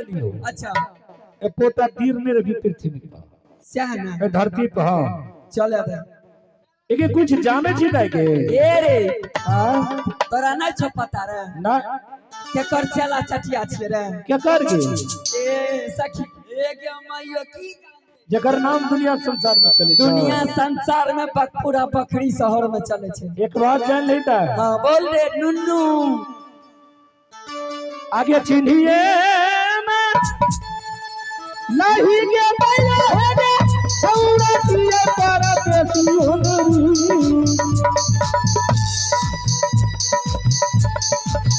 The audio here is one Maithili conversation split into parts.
देलियो। अच्छा। एकोटा तीर नहीं रही पृथ्वी पर। सएह ने। ए धरती पर, हाँ। चले दे। एके कुछ जाने छी दाई के? ए रे। हाँ? तोरा नहीं छौ पता रे? ना। केकर चेला चटिया छियै रे? केकर के? ए सखी, ए गे मैयो की जकर नाम दुनिया संसार में चले छौ। दुनिया संसार में पूरा बकरी शहर में चले छे। एक बात जान ली ता। हाँ बोल रे नुन्नू। आगे चिन्हिए में नहीं गे बैया हे गे छौरा दिए परदेसी होनरी।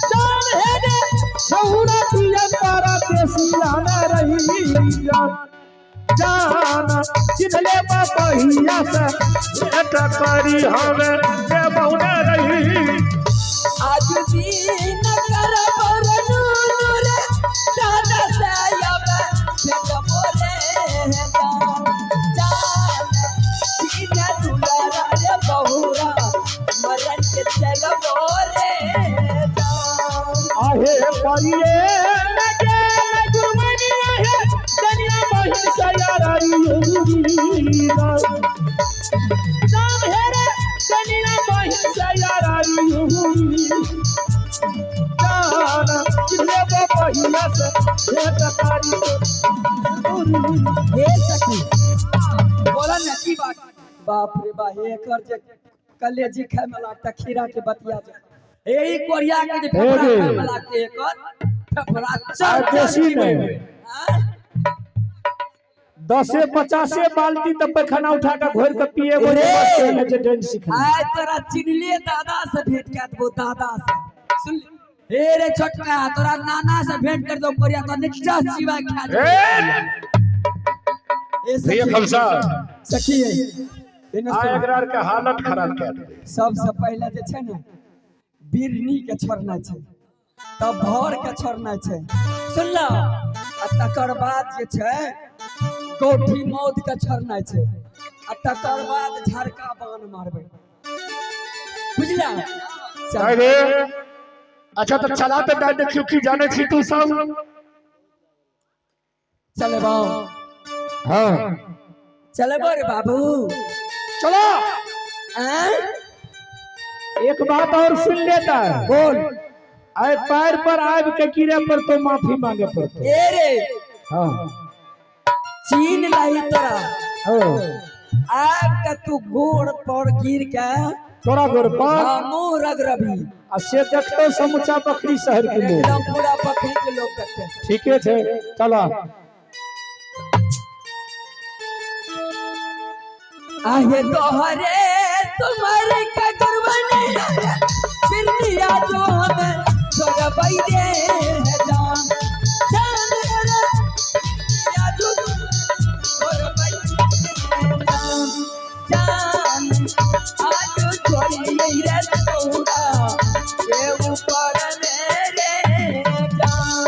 जान हे गे छौरा दिए परदेसी आने रही जान। जान चिन्हले बहिया से भेंट करी हमें के बहुने रही। आज दिन कर पर नुन्नू रे दादा से अब भेंट बोले जान। जान चिन्ह दुलारा रे बहुरा मरण के चल बोले जान। आहे परिये लगे गुरमनी आहे दनिया बहिन सयारारी उरी जान हे रे दनिया बहिन सयारारी उरी जान चिल्ले बहिया से भेंट करी उरी। हे सखी बोला ना की बात। बाप रे बा, एकर जे कलेजी खाए में लागता खीरा के बतिया जा। एही कोरिया के जे फेफड़ा हे गे। खाए में लागते एकर फेफड़ा चर आ चर बेसी जीवे। नहीं। आँय? दसे पचासे बाल्टी तब पैखाना उठा के घोर के पिए वो रे। जे डेंट सिखने। आय तोरा चिन्हलिए दादा से भेंट कर देबो दादा से। सुन ले। हे रे छोटका, तोरा नाना से भेंट कर दो कोरिया तो निच्चा सिवा खा जा। ए भैया सखी, खमसा। सखी एने आ सुन। एकरा के हालत खराब कर दे। सबसे पहले जे छै ने बिरनी के छोड़ना छै, तब भर के छोड़ना छै, सुनल? आ तकर बाद जे छै गौठी मौत के छोड़ना छै, आ तकर बाद झरका बान मारबै, बुझला? चल। अरे अच्छा तो चला तो दाई देखियो की जाने छी तू सब। चलेबो? हाँ। चलेबो रे बाबू? चलो। आँय? एक बात और सुन लेता है। बोल। आए पैर पर आब के गिरे पर तो माफी मांगे पड़ते। ए रे। हाँ। चीन लही तोरा। ओ। आब के तू गोड़ पर गिर के तोरा गोड़ पर? हाँ, मुंह रगरबी। आ से देखतो समूचा बकरी शहर के लोग। एकदम पूरा बकरी के लोग देखते हैं। ठीके छे, चला। आहे तोहरे तुम्हारे का कुर्बानी फिरनिया जो हमें छोड़बई दे जान। जान रे या जो छोड़बई दे जान। जान आज छोड़ी रे तोरा के ऊपर मेरे जान।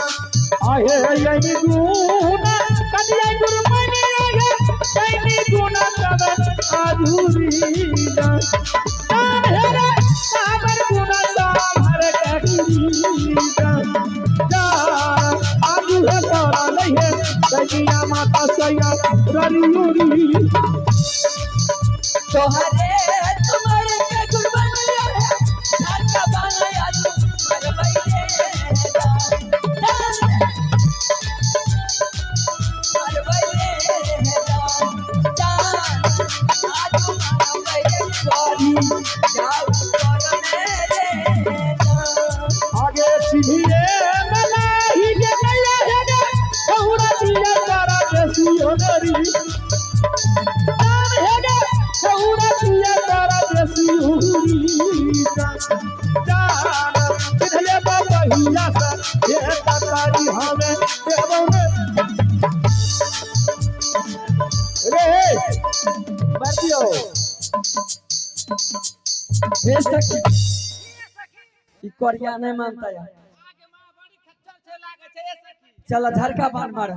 आहे यही गुण कदिया गुरमनी आहे यही गुण तब अधूरी जान। जान हे रे साबर गुण साभर कही जान। जान आजू है तोरा नहीं है सैया माता सैया ररियूरी। तोहरे तुम्हारे के कुर्बानी झटका बनाया तू मरबई रे जान। जान मरबई रे जान। जान आजू मरबई रे सॉरी जाऊ पर मेरे जान। आगे सीढ़िए मलाही के नैया हे गे छौरा जिया तारा देसी होनरी। जान हे गे छौरा जिया तारा देसी हुरी। जान चिन्हले बहिया से हे तारी हमें देवने रे बैठियो। हे सखी ई कोरिया नहीं मानता यार। चल झरका बान मार।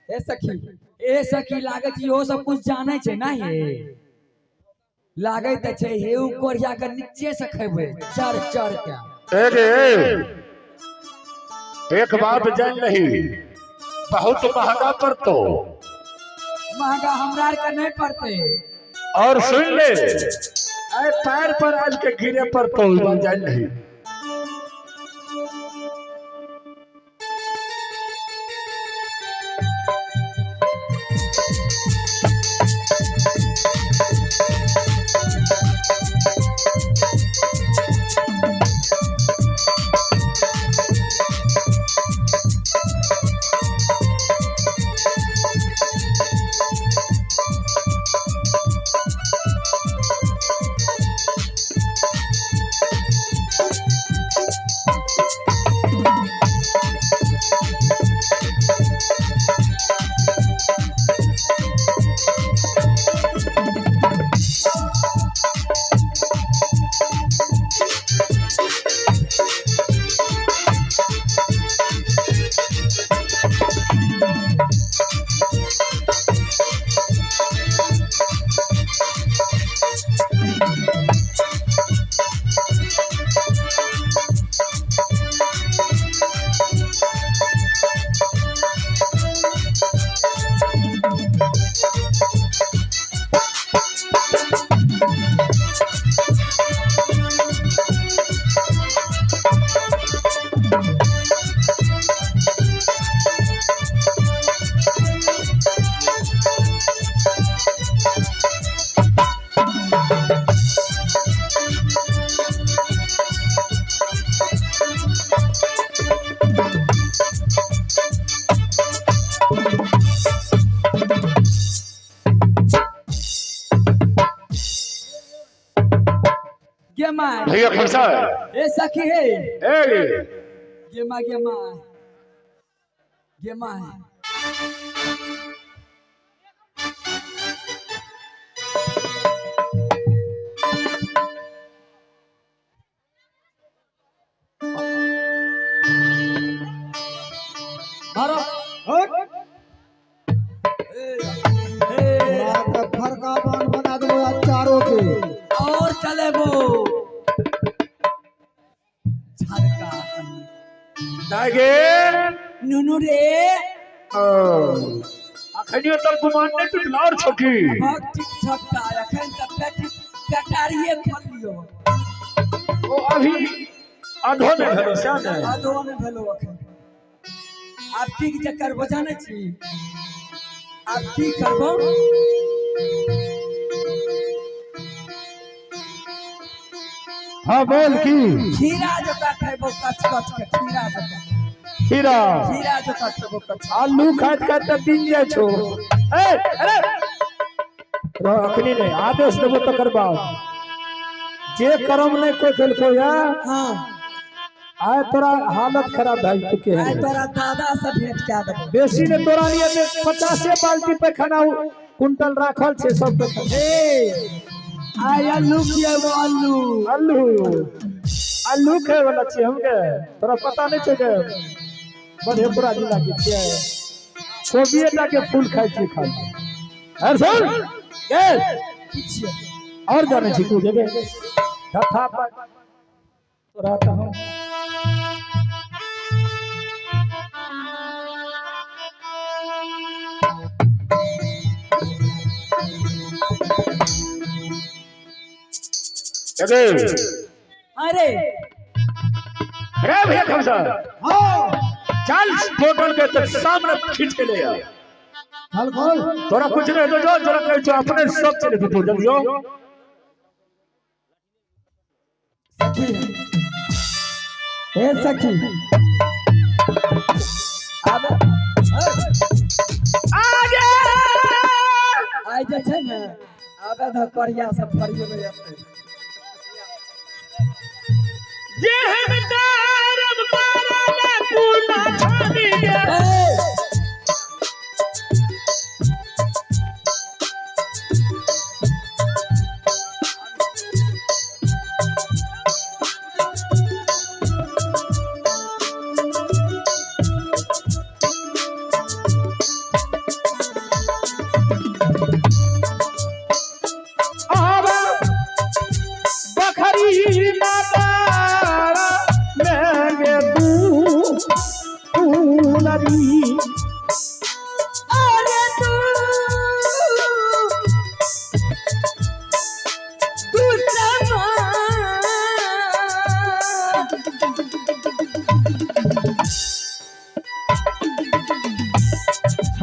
हे सखी, ए सखी लागै छै इहो सब कुछ जानै छै ना हे। लागै तऽ छै हे उ कोरिया के नीचे से खेबै चढ़ चढ़ के। ए रे एक बात जान नहीं, बहुत महंगा पड़तो। महंगा हमरा आर के नहीं पड़ते। और सुन ले, आए पैर पर आज के गिरे पर तो बात जान नहीं। गे my. भैया खमसा। ए सखी हे। ए गे my, गे my, गे my. मारो। तोरा के फरका बान बना देबो आज चारों के। और चलेबो झरका। दागे। नुनू रे। अखनियो तक गुमान नहीं टूटला और छोकी। भग ठीक ठकता अखन त पेटी पेटारिए खोल लियो। ओ अभी आधो नहीं भेलो स्या नहीं। आधो नहीं भेलो अखन। आब की जे करबो जानै छी? आब की करबो? हाँ बोल की। खीरा जका खेबो कच कच के, खीरा जका। खीरा। खीरा जका खेबो कच। आलू खात खात त दिन जाय छो। ए अरे अखनी नहीं आदेश देबो तकर बाद जे करम नहीं कोई केलको या। हाँ। आय तोरा हालत खराब भाई तू के आय तोरा दादा से भेंट कए देबो। बेसी ने तोरा लिए 50 बाल्टी पैखाना कुंटल राखल छे सब पैखाना। ए आय आलू खिएबो आलू। आलू आलू खाए वाला छी हमके, तोरा पता नहीं छे के मधेपुरा जिला के छियै। कोबीए टा के फूल खाइ छी खाली। अरे सुन ए की छियै? और जाने छी तू जेबे धथा पर तोरा त हम अरे अरे अरे भैया खमसा। हाँ। चल बोतल के तो सामने खींच के ले आ। चल खोल। तोरा कुछ नहीं तो जो तोरा कह जो अपने सब चले तू जल्दी जो। सखी हे सखी आब आगे आइ जे छै ने आबे धऽ करिया सब फरिएबै एतै। जे हम तारम पारा कुला छानी गे। ए! आवा बखरी माता महंगे दूध। अरे तू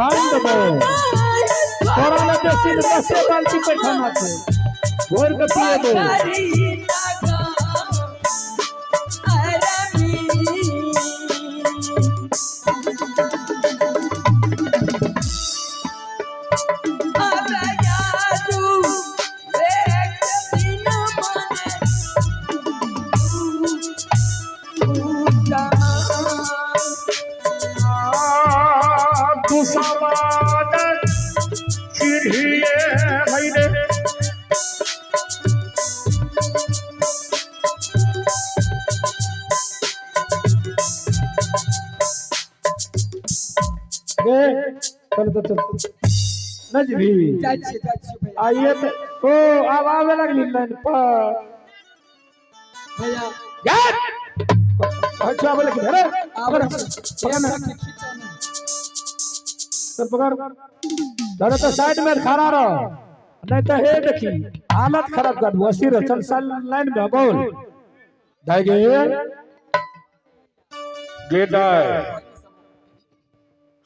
छानि देबै तोरा लए बेसी ने दसे बाल्टी पैखाना छै घोरि के पिएबै। चिन्हिए भैले। गे चल तो चल नहीं जेबही? जाइ छियै, जाइ छियै भैया। आइए तऽ ओ आब आबे लगली लाइन पर। भैया। गे कहै छियौ आबे लगली अरे। आबै पकड़। छी। पकड़ ने। खींचो ने। चल पकड़, अरे तो साइड में खड़ा रहो, नहीं तो हे देखी हालत खराब कर दूं। अस्थिर रह, चल साइड लाइन में बोल दाई गे। गे दाय।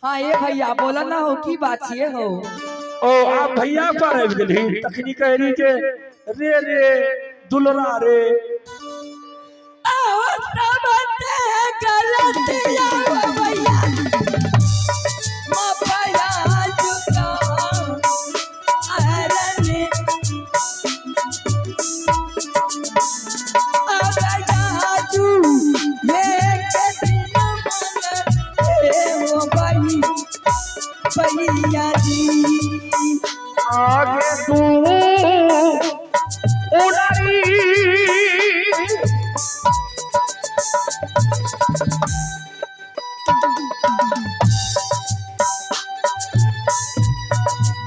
हाँ ये भैया, बोला ना हो, की बात छिए हो? ओ आप भैया पर आबि गेलही, तखनी कहली जे रे रे दुलरा रे। भैया जी। आगे तू उड़ारी।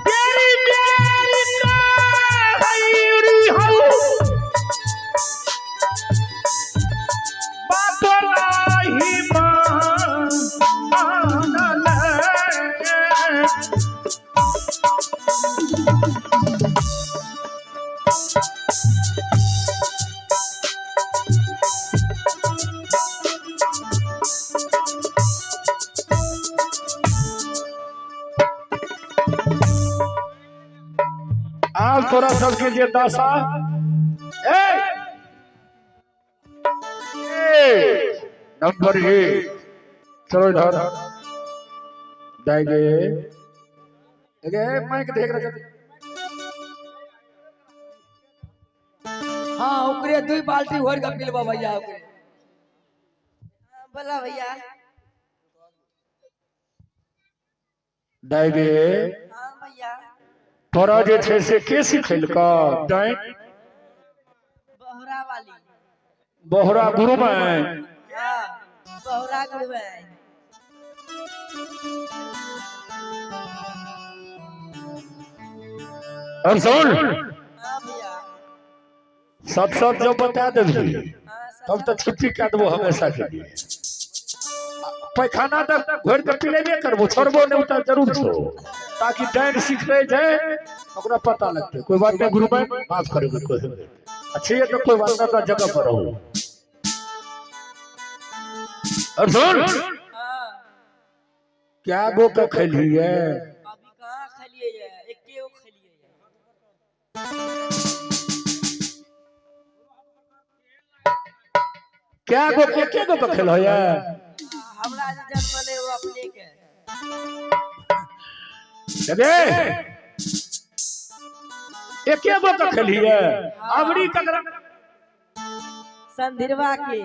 तेरी प्यारी कहैरी हऊ, बात नाही मानल। आब तोरा सबके जे दशा ए, ए, नंबर एक, चलो इधर जाएंगे। माइक देख रहे। हाँ, ओकरे दुई बाल्टी भर के पिलबा भैया ओकरे। बोला भैया। दाइगे। हाँ भैया। तोरा जे छै से के सिखेलकऽ डाइन? बोहरा वाली। बोहरा गुरु में? हाँ, बोहरा गुरु है। और सुन। हाँ भैया। सब सब जब बता देबही हाँ। तब तो छुट्टी कर देबो हमेशा के लिए। पैखाना तक घोरि के पिलेबे करबो, छोड़बो नहीं, उतर जरूर छो, ताकि डाइन सीख रहे छै ओकरा पता लगतै। कोई बात नहीं गुरु भाई, माफ करेबै कोई अच्छी है तो कोई बात नहीं, अपना जगह पर रहो। और सुन। हाँ। क्या गो के खेली है? अभी कहाँ खेलिए है, एके गो खेलिए है। क्या गो के के गो के खेल होया? हमरा जे जन्म ले वो अपने के। देबे एके गो के खेली है, अबरी ककरा? संधिरवा के।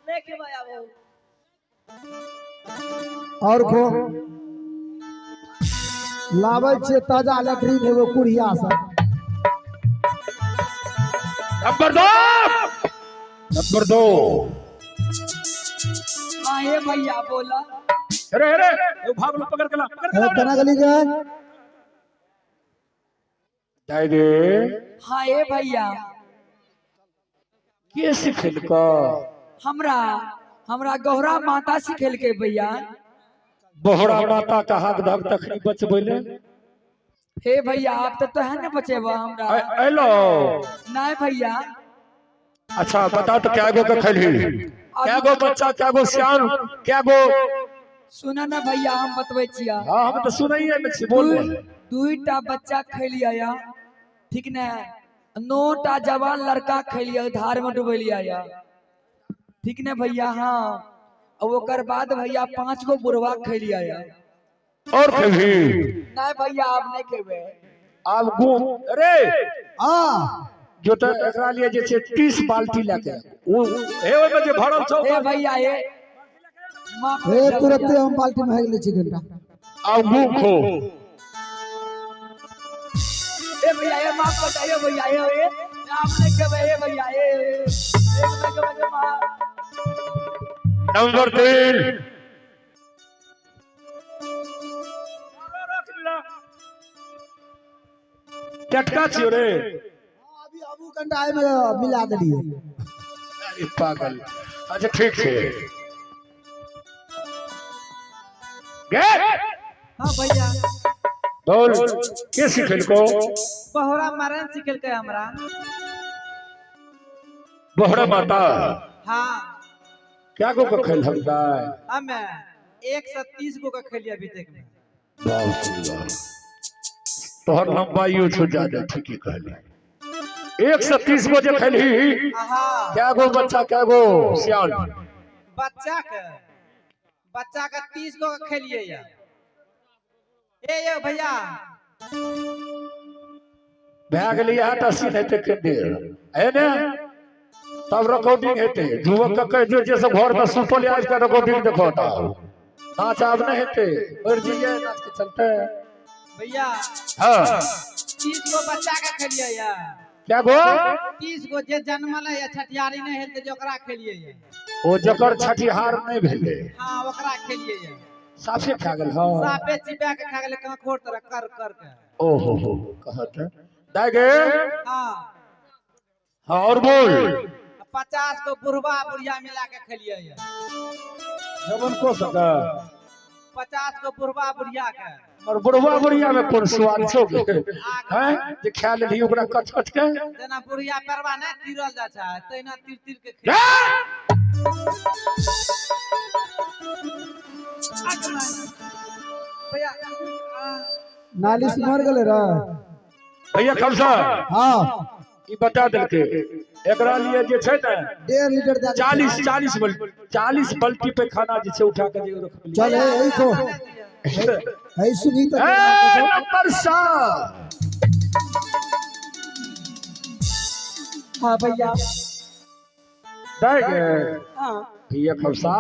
नहीं खेबै आब। और को लाबै छियै ताजा लकड़ी एगो कुड़िया से। नंबर दो, नंबर दो। हाँ ये भैया, बोला। अरे अरे, ए भाग लो, पकड़ के ला, पकड़ के ए, ला। केना गेली गे? दाइ रे। हाँ ए भैया। के सिखेलको? हमरा हमरा गौरा माता सिखेलकै भैया। बोहरा माता का हाथ धक तखनी बचबैले। हे भैया, आप तो तोहे ने बचेबा हमरा। अयलो? नहीं भैया। अच्छा बता तो क्या गो के खैली, क्या गो बच्चा, क्या गो सियान, क्या गो? सुना ना भैया, हम बतबै छिया। हाँ, हम तो सुनैये में छी, बोल। दुईटा बच्चा खैलिया या, ठीक ने? 9टा जवान लड़का खैलिया, धार में डुबैलिया या, ठीक ने भैया? हाँ, और ओकर बाद भैया 5 गो बुढ़वा खैलिया या। और खेबी? नहीं भैया, आप नहीं खेबे। आब गुम अरे। हाँ। जो तो एकरा लिए जे छै 30 बाल्टी लके ओ हे ओइ में जे भरल छौ। हे भैया, हे माफ हे कर तुरंते भैया। हम बाल्टी में हेग ले छी घंटा। आब गुम खो। ए भैया, ए माफ कर दे भैया, ए ए आप नहीं खेबे। ए भैया, ए ए नहीं खेबे, माफ। नंबर 3 टटका छियो रे। अभी अबू घंटा आइ में मिला देलिए। अरे पागल। अच्छा ठीक छै। गे। हाँ भैया। बोल, के सिखेलको? बहोरा मारन सिखेलकै हमरा। बोहरा माता? हाँ। क्या गो के खेल हम दाय? हमें 130 गो का खेलिए अभी तक में। बाप रे बाप, तोहर लंबाई छो ज्यादा। ठीक ही कहली, 130 गो जे खेलही। आहा। क्या गो बच्चा, क्या गो सियान? बच्चा के 30 गो का खेलिए या। ए यो भैया। भए गेलै, इएह टा सीन हेतै कनि देर है ने, तब रिकॉर्डिंग हेतै। युवक के कहि दियौ जे सब घर में सुतल आबि के रिकॉर्डिंग देखो, तब नाच आब नहि हेतै, मरि जइयै नाच के चलते। भैया। हाँ। 30 गो बच्चा के खेलिए या। क्या गो? 30 गो जे जन्मल है या छठियारी नहीं हेतै जे, ओकरा खेलिए या। ओ जकर छठिहार नहि भेलै? हाँ, ओकरा खेलिए या। साफे खा गेल? हाँ। साफे चिपा के खा गेलै कांखोर तरह कर कर के। ओहो हो, कहत दाइ गे। हाँ। हाँ, और बोल। 50 गो बुढ़वा बुढ़िया मिला के खेलिए या। जबन को सका? 50 गो बुढ़वा बुढ़िया के। और बुढ़वा बुढ़िया में कोन स्वाद छौ गे हैं जे खा लेलही ओकरा कच कच के? जेना बुढ़िया परवा नहीं तीरल जाइ छै, तहिना तीर तीर के खेलिए। भैया। नाली से मर गेलै रे। भैया खमसा। हाँ। ई बता देलकै, एकरा लिए जे छै ने 1.5 लीटर दे। 40 40 40 बाल्टी पे खाना जे छै उठा के जे रखलियै। चल, हे ई खो, है सुनी तो। ए नंबर 7। हाँ भैया। दाइ गे। हाँ। भैया खमसा।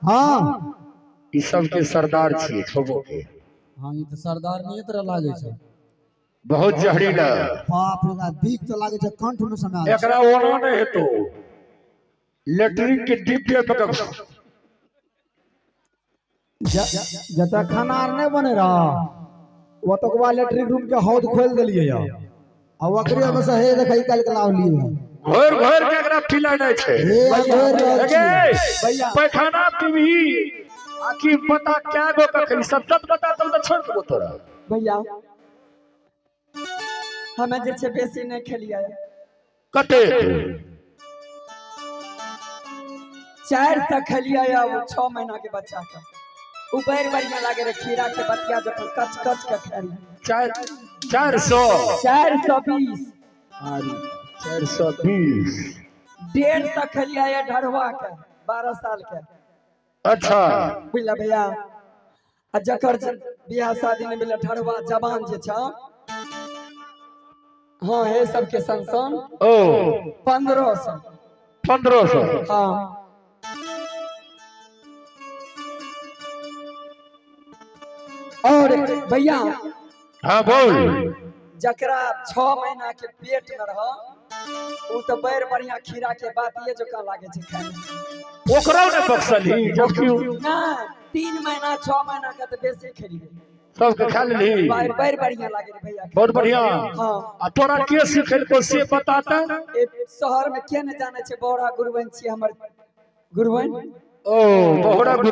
हाँ। ई सब के सरदार छियै छोबो के। हाँ, ई तऽ सरदार नहीं तरह लागे छै। बहुत जहरीला। बाप रे बाप, बीख तो लागे छै कंठ में समा। एकरा ओना नहि हेतो, लेटरिन के डिब्बे पे के जतऽ खाना आर नहि बने रह, ओतुकबा लेटरिन रूम के हौद खोलि देलियै यऽ आ ओकरे में से हे देखै निकालि के लावलियै। घोर घोर के एकरा पिलाना छै। हे घोरि रहल छियै। भैया। पैखाना पीबही आखिर बता, क्या गो कखनी सत सत बता, तब तो छोड़ देबो तोरा। भैया, हमें जे छै बेसी नहीं खेलिए। कते? 400 खेलिए। अब 6 महीना के बच्चा के उ बड़ बढ़िया लागे रहे, खीरा के बतिया जखन कच कच के खेलिए। 400? 420। 420। 150 खेलिए ढरवा के, 12 साल के। अच्छा। बुझल भैया? आ जकर बियाह शादी नहीं भेलै, ढरवा जवान जे छौ, हाँ, हे सबके संग ओ 1500। 1500? हाँ। और भैया। हाँ, बोल। जकरा 6 महीना के पेट में रह, उ तो बड़ बढ़िया खीरा के बातिये जकाँ लागे छै खाय में। ओकरो ने बख्शलही जबकि ना, 3 महीना 6 महीना के तो बेसी खेलिए। सबके खा लेलही? बड़ बड़ बढ़िया लागे रे भैया। बहुत बढ़िया। हाँ। आ तोरा के सिखेलको से बताता? ए शहर में के न जाने छै, बड़ा गुरुवन छी हमर गुरुवन। ओ बहुरा गुरु।